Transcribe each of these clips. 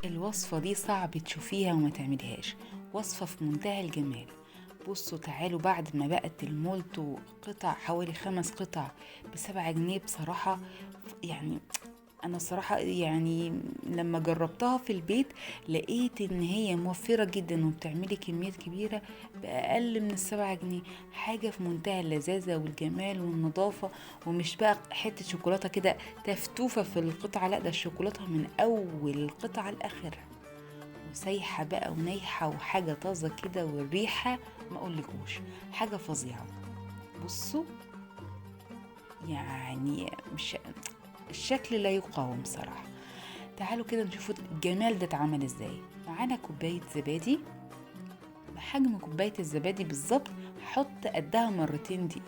الوصفة دي صعب تشوفيها وما تعمليهاش، وصفة في منتهى الجمال. بصوا تعالوا بعد ما بقت المولتو قطع حوالي 5 قطع ب7 جنيه، بصراحة يعني انا الصراحة يعني لما جربتها في البيت لقيت ان هي موفرة جدا وبتعملي كميات كبيرة بأقل من 7 جنيه. حاجة في منتهى اللذاذة والجمال والنظافة، ومش بقى حتة شوكولاتة كده تفتوفة في القطعة، لا ده الشوكولاتة من اول قطعة لاخرها وسايحة بقى ونايحة وحاجة طازة كده، والريحة ما اقولكوش حاجة فظيعة. بصوا يعني مش الشكل لا يقاوم صراحة. تعالوا كده نشوفوا الجمال ده اتعمل ازاي. معانا كوباية زبادي بحجم كوباية الزبادي بالظبط، هحط قدها 2 دقيق،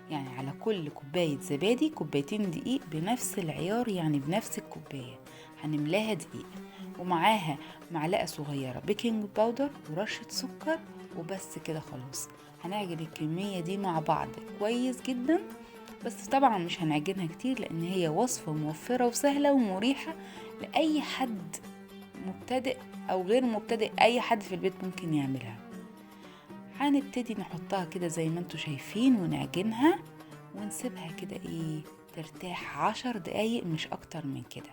يعني على كل كوباية زبادي 2 دقيق بنفس العيار، يعني بنفس الكوباية هنملاها دقيق، ومعاها معلقة صغيرة baking powder ورشة سكر، وبس كده خلاص. هنعجن الكمية دي مع بعض كويس جدا، بس طبعا مش هنعجنها كتير لان هي وصفة موفرة وسهلة ومريحة لأي حد مبتدئ او غير مبتدئ، اي حد في البيت ممكن يعملها. هنبتدي نحطها كده زي ما انتوا شايفين ونعجنها ونسيبها كده ايه ترتاح 10 دقايق مش اكتر من كده.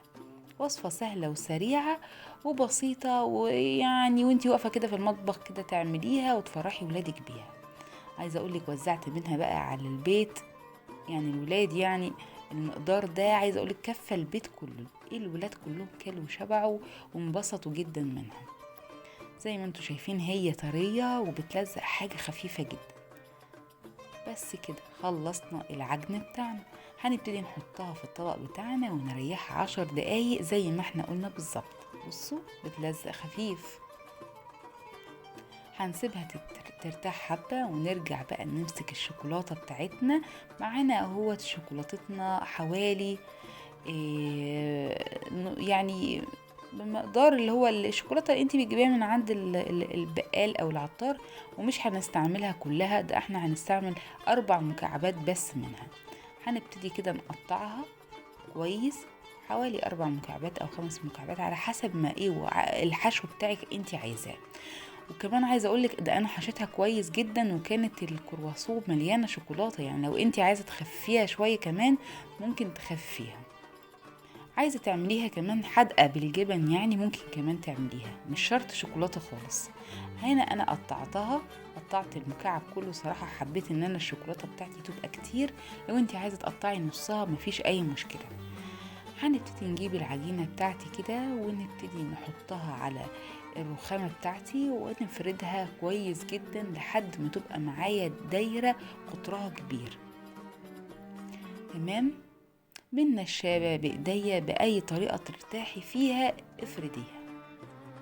وصفة سهلة وسريعة وبسيطة، ويعني وانتي واقفة كده في المطبخ كده تعمليها وتفرحي ولادك بيها. عايزة اقولك وزعت منها بقى على البيت، يعني الولاد يعني المقدار ده عايزة اقولك كفى البيت كله، الولاد كلهم كلوا وشبعوا وانبسطوا جدا منها. زي ما انتوا شايفين هي طرية وبتلزق حاجة خفيفة جدا. بس كده خلصنا العجن بتاعنا. هنبتدي نحطها في الطبق بتاعنا ونريحها 10 دقايق زي ما احنا قلنا بالظبط. بصوا بتلزق خفيف. هنسيبها ترتاح حبة ونرجع بقى نمسك الشوكولاتة بتاعتنا. معانا اهوت شوكولاتتنا حوالي يعني بمقدار اللي هو الشوكولاتة اللي انتي بتجيبيها من عند البقال او العطار، ومش هنستعملها كلها، ده احنا هنستعمل 4 مكعبات بس منها. هنبتدي كده نقطعها كويس حوالي 4 مكعبات او 5 مكعبات على حسب ما ايه الحشو بتاعك انتي عايزاه. وكمان عايزه اقولك ده انا حشيتها كويس جدا، وكانت الكرواسون مليانة شوكولاتة، يعني لو انتي عايزه تخفيها شوية كمان ممكن تخفيها. عايزه تعمليها كمان حادقه بالجبن يعني ممكن كمان تعمليها، مش شرط شوكولاتة خالص. هنا انا قطعتها، قطعت المكعب كله صراحة، حبيت ان انا الشوكولاتة بتاعتي تبقى كتير، لو انتي عايزه تقطعي نصها مفيش اي مشكلة. هنبتدي نجيب العجينة بتاعتي كده ونبتدي نحطها على الرخامه بتاعتي ونفردها كويس جدا لحد ما تبقى معايا دايرة قطرها كبير. تمام، بالنشابه بايديا باي طريقه ترتاحي فيها افرديها.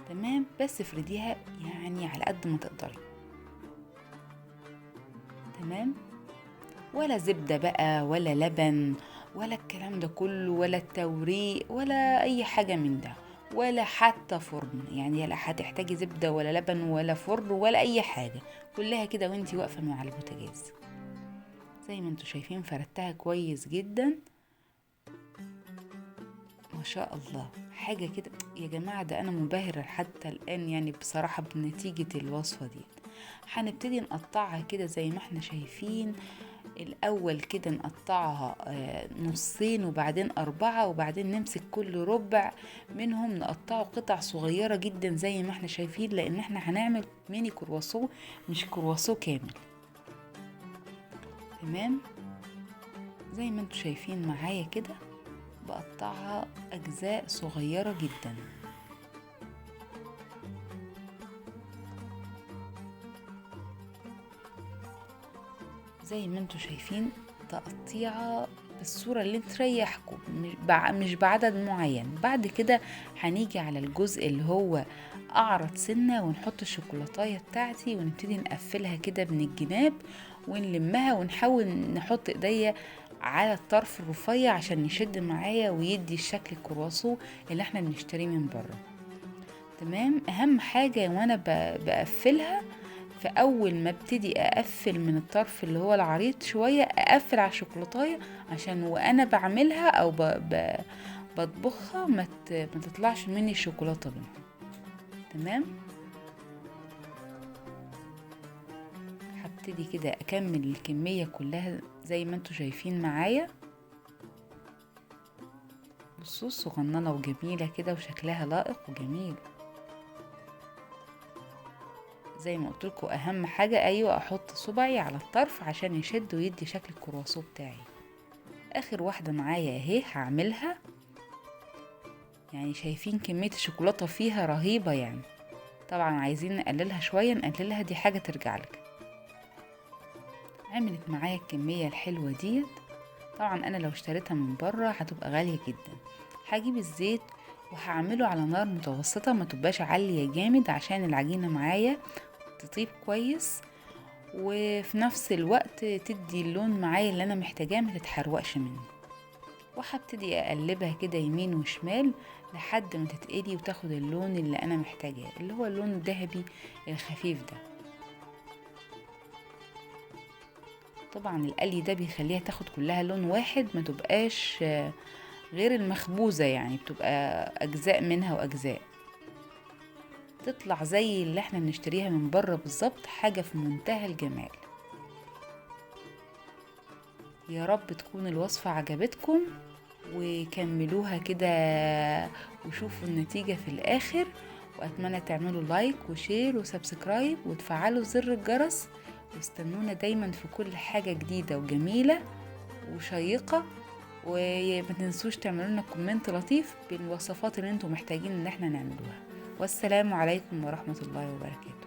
تمام، بس افرديها يعني على قد ما تقدري. تمام، ولا زبدة بقى ولا لبن ولا الكلام ده كله ولا التوريق ولا اي حاجة من ده، ولا حتى فرن، يعني لا هتحتاجي زبدة ولا لبن ولا فرن ولا اي حاجة، كلها كده وانتي واقفة مع البوتاجاز. زي ما انتوا شايفين فردتها كويس جدا ما شاء الله، حاجة كده يا جماعة، ده انا منبهره حتى الان يعني بصراحة بنتيجة الوصفة دي. هنبتدي نقطعها كده زي ما احنا شايفين، الاول كده نقطعها نصين وبعدين 4، وبعدين نمسك كل ربع منهم نقطعه قطع صغيرة جدا زي ما احنا شايفين، لان احنا هنعمل ميني كرواسون مش كرواسون كامل. تمام، زي ما انتوا شايفين معايا كده بقطعها اجزاء صغيرة جدا. زي ما انتوا شايفين تقطيعة بالصورة اللي تريحكم، مش بعدد معين. بعد كده هنيجي على الجزء اللي هو اعرض سنة ونحط الشوكولاتاية بتاعتي ونبتدي نقفلها كده من الجناب ونلمها، ونحاول نحط ايديا على الطرف الرفيع عشان يشد معايا ويدي الشكل الكرواسون اللي احنا بنشتريه من بره. تمام، اهم حاجة وانا بقفلها، فاول ما ابتدي اقفل من الطرف اللي هو العريض شوية اقفل على الشوكولاتايه، عشان وانا بعملها او بطبخها ما تطلعش مني الشوكولاتة منها. تمام، هبتدي كده اكمل الكمية كلها زي ما انتوا شايفين معايا. بصوا صغننه وجميلة كده وشكلها لائق وجميل. زي ما قلت لكم اهم حاجة ايوه احط صبعي على الطرف عشان يشد ويدي شكل الكرواسون بتاعي. اخر واحدة معايا اهي هعملها، يعني شايفين كمية الشوكولاتة فيها رهيبة يعني. طبعا عايزين نقللها شوية نقللها، دي حاجة ترجع لك. عملت معايا الكمية الحلوة ديت. طبعا انا لو اشتريتها من بره هتبقى غالية جدا. هجيب الزيت وهعمله على نار متوسطه، ما تبقاش عالية جامد عشان العجينة معايا تطيب كويس، وفي نفس الوقت تدي اللون معايا اللي انا محتاجاه، ما تتحرقش مني. وهبتدي اقلبها كده يمين وشمال لحد ما تتقلي وتاخد اللون اللي انا محتاجاه، اللي هو اللون الذهبي الخفيف ده. طبعا القلي ده بيخليها تاخد كلها لون واحد، ما تبقاش غير المخبوزة يعني، بتبقى اجزاء منها واجزاء، تطلع زي اللي احنا بنشتريها من بره بالظبط. حاجة في منتهى الجمال. يا رب تكون الوصفة عجبتكم وكملوها كده وشوفوا النتيجة في الآخر. وأتمنى تعملوا like و share و subscribe وتفعلوا زر الجرس، واستنونا دايما في كل حاجة جديدة وجميلة وشيقة. وما تنسوش تعملوا لنا comment لطيف بالوصفات اللي انتم محتاجين ان احنا نعملوها. والسلام عليكم ورحمة الله وبركاته.